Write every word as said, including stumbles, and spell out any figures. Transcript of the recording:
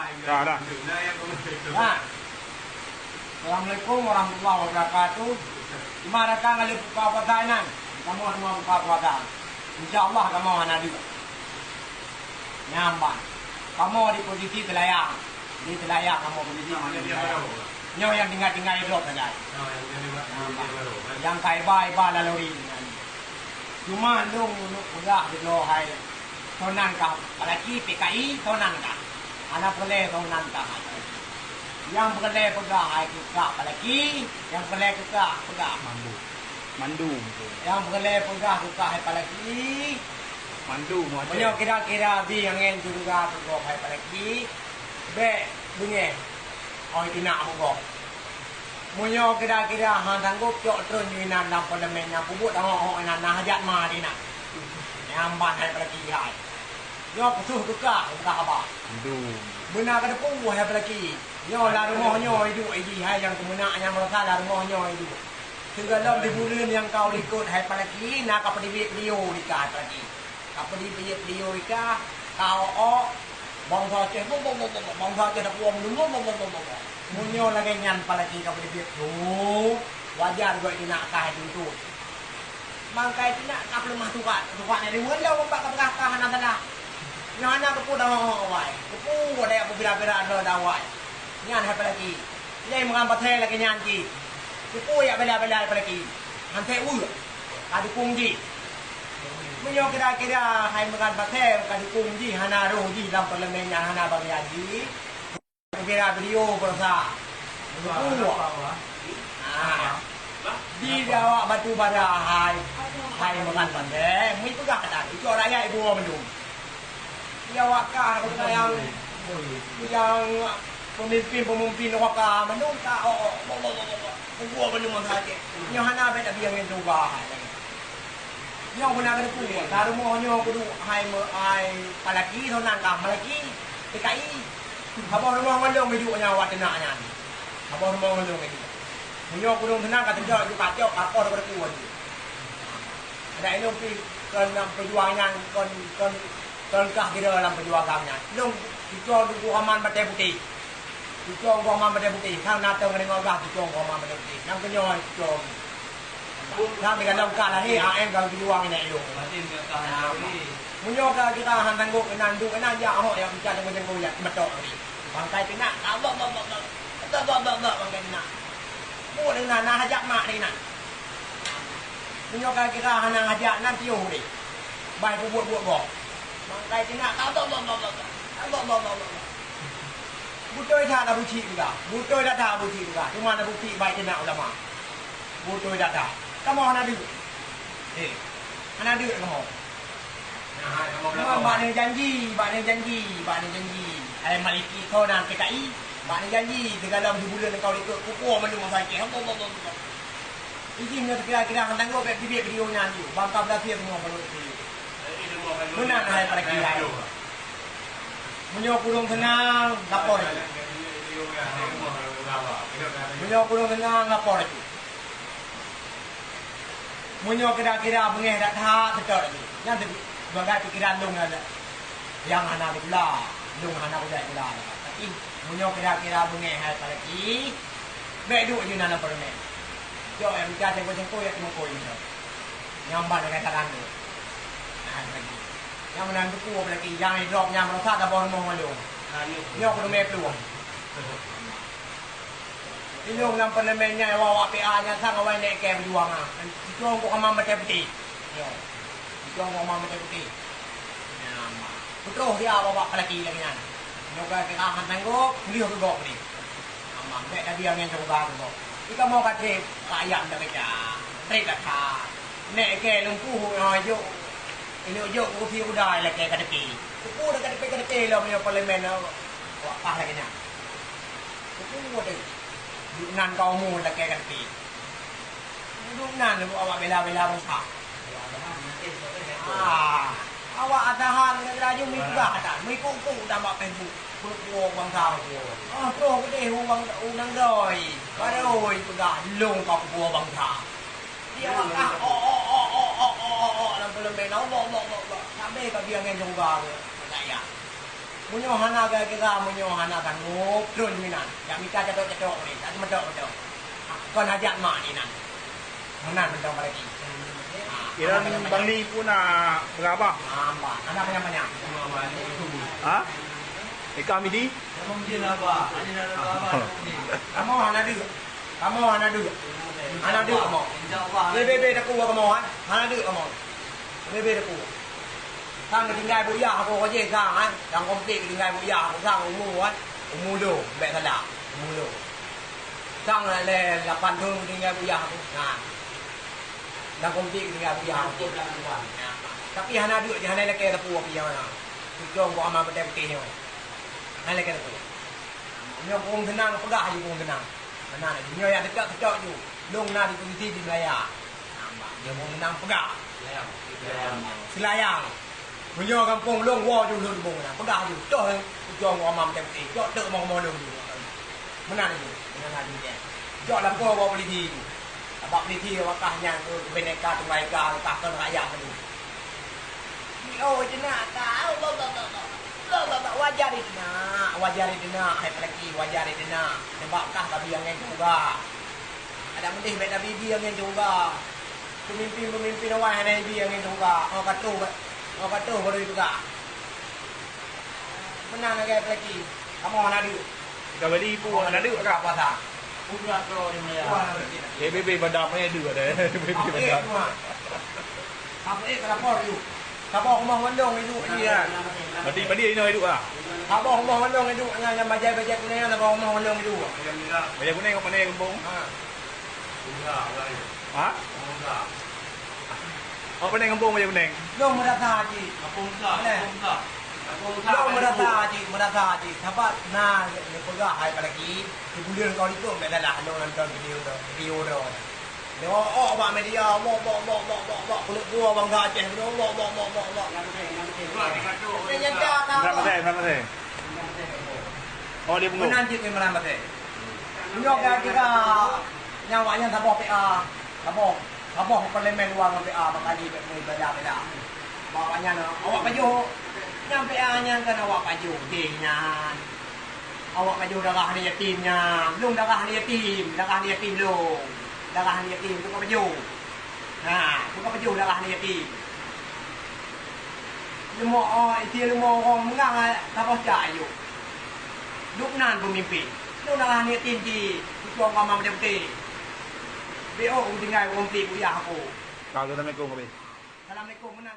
Dah, dah. Nah. Assalamualaikum warahmatullahi wabarakatuh. Cuma datang kali buka puasa nan. Kamu semua buka puasa. Insya Allah kamu hana duit. Nyaman. Kamu di posisi telayang. Di telayang kamu posisi mana? Nyoe yang tinggal-tinggal hidup saja. Nyaman. Yang kaiba-iba laluri. Cuma lôn peugah di bloe hai. Sonan kah palaki P K I, sonan kah. Hana peureulée sonan kah. Nyang peureulée peugah hai keu kah palaki, nyang peureulée keu kah peugah. Mandu. Mandu. Nyang peureulée peugah keu kah hai palaki. Mandu, Muhaji. Meunyoe kira-kira bi angén syeuruga keu gob hai palaki, bék beungéh. Oi, tinak meugob. Meunyoe kira-kira han sanggob cok treun inan lam parlemen nyang peubuet tangok-tangok inan na hajat ma di na. Nyang ban hai palaki hai. Nyoe peusoh keu kah, keu kah haba. Aduh. Beuna ka teupeue hai palaki. Nyoe lam rumoh nyoe iduek idi hai nyang keumeunak nyang meurasa lam rumoh nyoe iduek. Sigohlom di buleuen nyang ka u likot hai palaki na ka peudibit beliau di kah hai palaki. Ka peudibit beliau di kah, ka o-o, bangsa Aceh, bo, bo, bo, bo, bo, bangsa Aceh dak kuwong dulu, bo, bo, bo, bo, bo. Meunyoe lagée nyan palaki ka peudibit tu, wajar gok inak kah dituntut. Mangkai tinak ka peuleumah tukat, tukat nyang deungon lom bak ka peugah ka hana salah. Nyoe hana keupeue dak ho-ho awai. Keupeue dak peugira-gira droe dak awai. Nyan hai palaki. Lé meuram pasai lagée nyan cit. Keupeue jak bela-bela hai palaki. Han sép weuek. Ka dukung jih. Meunyoe kira-kira hai meuram pasai ka dukung jih hana roh jih lam parlemen nyan hana bagian jih. Kira beliau beurasa. Beurasa. Ah. Di awak batu bara hai, hai meukan pandai, meupeugah kata, icok rakyat ibu mandum. Di awak kah, kata yang, yang pemimpin-pemimpin awak kah mandum ka, oh, oh, oh, oh, oh, oh, oh, mandum masa Aceh. Nyoh hana baik tapi yang itu bah. Nyoe beuna keuneuk, ka rumoh nyoe kudu hai me-, hai palaki, sonan ka malaki, P K I. Saboh rumoh ngon lôn iduek nyan awak teunak nyan. Saboh rumoh ngon lôn iduek. Meunyoe kudong teunak ka teujok ju kacok, ka koh keuneuk iduek. Adak ilôn pih kon lam peujuang nyan, kon, kon, kon kah kira lam peujuang agam nyan. Lôn cucoe Teungku Rahman Batée Putéh. Cucoe Teungku Rahman Batée Putéh, sang na teuh ngon gah cucoe Teungku Rahman Batée Putéh. Nyang keunyoe cucoe. Nyang digalong ka lahé, A M ka geujuang inan ilôn. Meunyoe ka kita han sanggob inan duek inan jak ahok nyang picah teungku-teungku jak meutok tadi. Bangkai teunak, ka bak, bak, bak, bak. Bak, bak, bak, bak, bangkai teunak. Buet inan, na hajat mak di inan. Meunyoe ka kita hana hajat nan tiyoh deh. Bah peubuet-buet gob. Bangkai teunak, ka bak, bak, bak, bak, bak. Ka bak, bak, bak, bak, bak. Beutôi that Abu Cik peugah. Beutôi that Abu Cik peugah. Teuma na bukti baik teunak ulama. Beutôi that. Kamoe hana deuk. Eh, hana deuk kamoe. Nah, kamoe bak ni janji, bak ni janji, bak ni janji. Hai Maliki kau nan P K I, bak ni janji. Sigohlom sibuleuen kau likot kukuh mandum masa Aceh. Allah, Allah, Allah. Izin nyoe kira-kira hana tanggong bek bibit video nyan tu. Bangka beulasie semua baru tu. Meunan hai para kiai. Meunyoe kureueng seunang, lapor. Meunyoe kureueng seunang, lapor. Meunyoe kira-kira beungéh that-that, seutôt lagi. Nyan sebagai pikiran lôn nyan. Nyang hana digula, lôn hana kujak gula. Tapi, meunyoe kira-kira beungéh hai palaki, bék duek jih na lam parlemen. Jok nyang mita cengko-cengko, ya teumeuko jih. Nyang ban dengan tangan tu. Nah, lagi. Nyang meunan teupeu palaki, nyang idrop nyang meurasa tabah rumoh malu. Nyoe kudu mé peuluh. Inong lam parlemen nyan, awak-awak P A nyan sang awai nèk kèe beujuang ah. Icong kok kamam batèe putéh. Yo. Icong kok kamam batèe putéh. Nyan, ma. Peutroh dia awak-awak palaki lagèe nyan. Nyoe ka kita han tanggong, kuliah keu gob ni. Amang, bèk tadi angèn syeuruga keu gob. Kita mau kacé rakyat dah keujah. Trép dah that. Nèk kèe lumpuh, ha, jok. Inong jok kursi roda lakèe ka teupie. Teupue dah ka teupie, ka teupie lom nyoe parlemen, awak pah lagèe nyan. Teupeu watèe. Duek nan ka umu lakèe ka teupie. Duek nan awak bela-bela bansa. Ah, awak atahan laju meupeugah ata, meuikuk-kuk ata bak Facebook. Peupuwoe bansa. Ah, troh keudeh ureueng, ureueng nanggroe. Barô peugah lôn ka peupuwoe bansa. Di awak kah, oh, oh, lam parlemen. Allah, Allah, Allah, Allah. Sabé ka biang ngon syeuruga. Percaya. Meunyoe hana gara-gara, meunyoe hana sanggob, tron inan. Jak mita catok-catok uleh, tak teumeudok-meudok. Kon hajat mak inan. Meunan mantong apalagi. Ah, Iran hana panyang-panyang. Bang Li pun nak berabah. Ah, bah. Hana panyang-panyang. Ha? Eka Midi? Kamoe hana deuk. Kamoe hana deuk. Hana deuk kamoe. Bebe-be takue kamoe, eh. Hana deuk kamoe. Bebe-be takue. Sang tinggai buyah aku ko jih sang, eh. Sang komplit tinggai buyah aku sang umu, eh. Umu lom, bèk salah. Umu lom. Sang lé lapan thôn tinggai buyah aku. Nah. Sang komplit tinggai buyah aku. Tapi hana deuk, hana lakèe sapeue pih nyang na. Tucong ko ama putih-putih nyoe. Hana lakèe sapeue. Nyoe pung seunang peugah jih pung seunang. Meunan laju. Nyoe nyang teucok-teucok ju. Lôn na di posisi di Meulaya. Nampak. Nyoe pung seunang peugah. Seulayang. Meunyoe gampông lôn woe ju lôn bông na. Peugah ju. Toh ucong woe mam tem. Cok teuk moh-moh lôn ju. Meunan laju. Meunan laju nyan. Cok lapoe bak polisi ju. Bak polisi wakah nyan keu Bhinneka Tunggal Ika, wakah keu rakyat tadi. Oh, jeunah ka. Wajar jeunah, wajar jeunah, hai pelaki, wajar jeunah. Sebab kah ka bi angén syeuruga. Adak meudeh bèk tabi-bi angén syeuruga. Peumimpin-peumimpin awai hana ibi angén syeuruga. Oh, ka troh, oh, ka troh baru ipeugah. Meunan lagèe pelaki. Kamoe hana deuk. Ka beli ibu hana deuk ka puasa. Udah troh di Meulaya. Wah, P B B badam eh deuk ada. P B B badam. Apa eh, ka lapor ju. Saboh rumoh mandum iduek ni kan. Berarti padi inoe iduek ah. Saboh rumoh mandum iduek nyan, nyang bajai-bajai kunéng nyan saboh rumoh mandum iduek. Bajai kunéng apa ni gampông? Ha. Ha? Apa ni gampông bajai kunéng? Lôn meurasa cit. Lôn meurasa cit, meurasa cit. Sabab na neupeugah hai padaki, sibuleuen ka likot bèk salah lôn nonton video tu, video tu. Nyoe bak media, bok, bok, bok, bok, bok, bok, keuneuk keuluwa bangsa Aceh, bok, bok, bok, bok, bok, bok. Nyata, nyata. Berapa persen? Berapa persen? Oh, dia pun. Meunan cit meunan persen. Nyoe kira-kira nyan awak nyan saboh P A, saboh, saboh parlemen luwa ngon P A, bak kali beda-beda. Bak awak nyan, awak pajoh. Nyan P A nyan kan awak pajoh deh nyan. Awak pajoh darah aneuk yatim nyan. Lôn darah aneuk yatim, darah aneuk yatim lôn. Darah aneuk yatim tu ka pajoh. Ha, tu ka pajoh darah aneuk yatim. Leumah, oh, isi leumah ureueng meungang, eh, saboh cak ayok. Duek nan peumimpin. Lôn darah aneuk yatim cit, tutoe kama maté putéh. Beuh, oh, tinggai ureueng pli buyah aku. Assalamualaikum, Abi. Assalamualaikum, meunan.